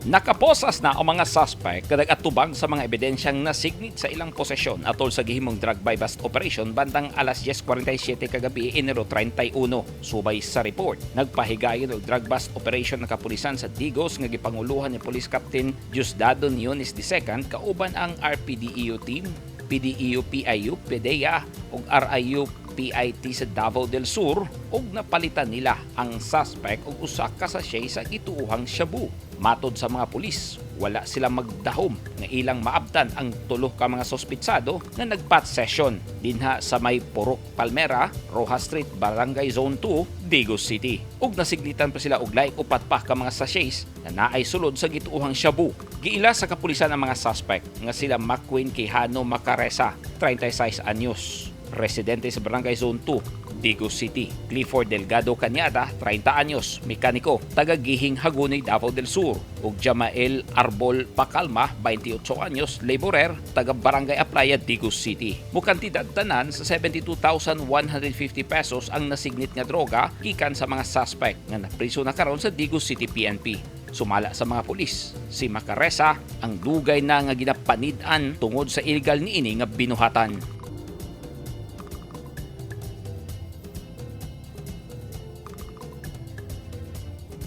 Nakaposas na ang mga suspect nga nag-atubang sa mga ebidensyang nasignit sa ilang posesyon atol sa gihimong drug buy bust operation bandang alas 10:47 kagabi, Enero 31. Subay sa report, nagpahigayon og drug bust operation ng kapulisan sa Digos nga gipanguluhan ni Police Captain Diosdado Niones II kauban ang RPDEU team, PDEU PIU, PDEA ug RIU PIT sa Davao del Sur ug napalitan nila ang suspect og usa ka sachet sa gituohang shabu. Matod sa mga pulis, wala sila magdahom nga ilang maabtan ang tulo ka mga sospitsado nga nagpat session dinha sa may Purok Palmera, Rojas Street, Barangay Zone 2, Digos City. Ug nasignitan pa sila og laing upat pa ka mga sachets na naay sulod sa gituohang shabu. Giila sa kapulisan ang mga suspect nga sila Macqueen Quijano Macaresa, 36 anyos, residente sa Barangay Zone 2, Digos City. Clifford Delgado Cañada, 30 anyos, mekaniko, taga Gihing Hagonoy, Davao del Sur. Ug Jamael Arbol Pacalma, 28 anyos, laborer, taga Barangay Aplaya, Digos City. Mukantidad tanan sa 72,150 pesos ang nasignit nga droga gikan sa mga suspect nga napriso na karon sa Digos City PNP. Sumala sa mga pulis, si Macaresa ang dugay na nga ginapanid-an tungod sa illegal niini nga binuhatan.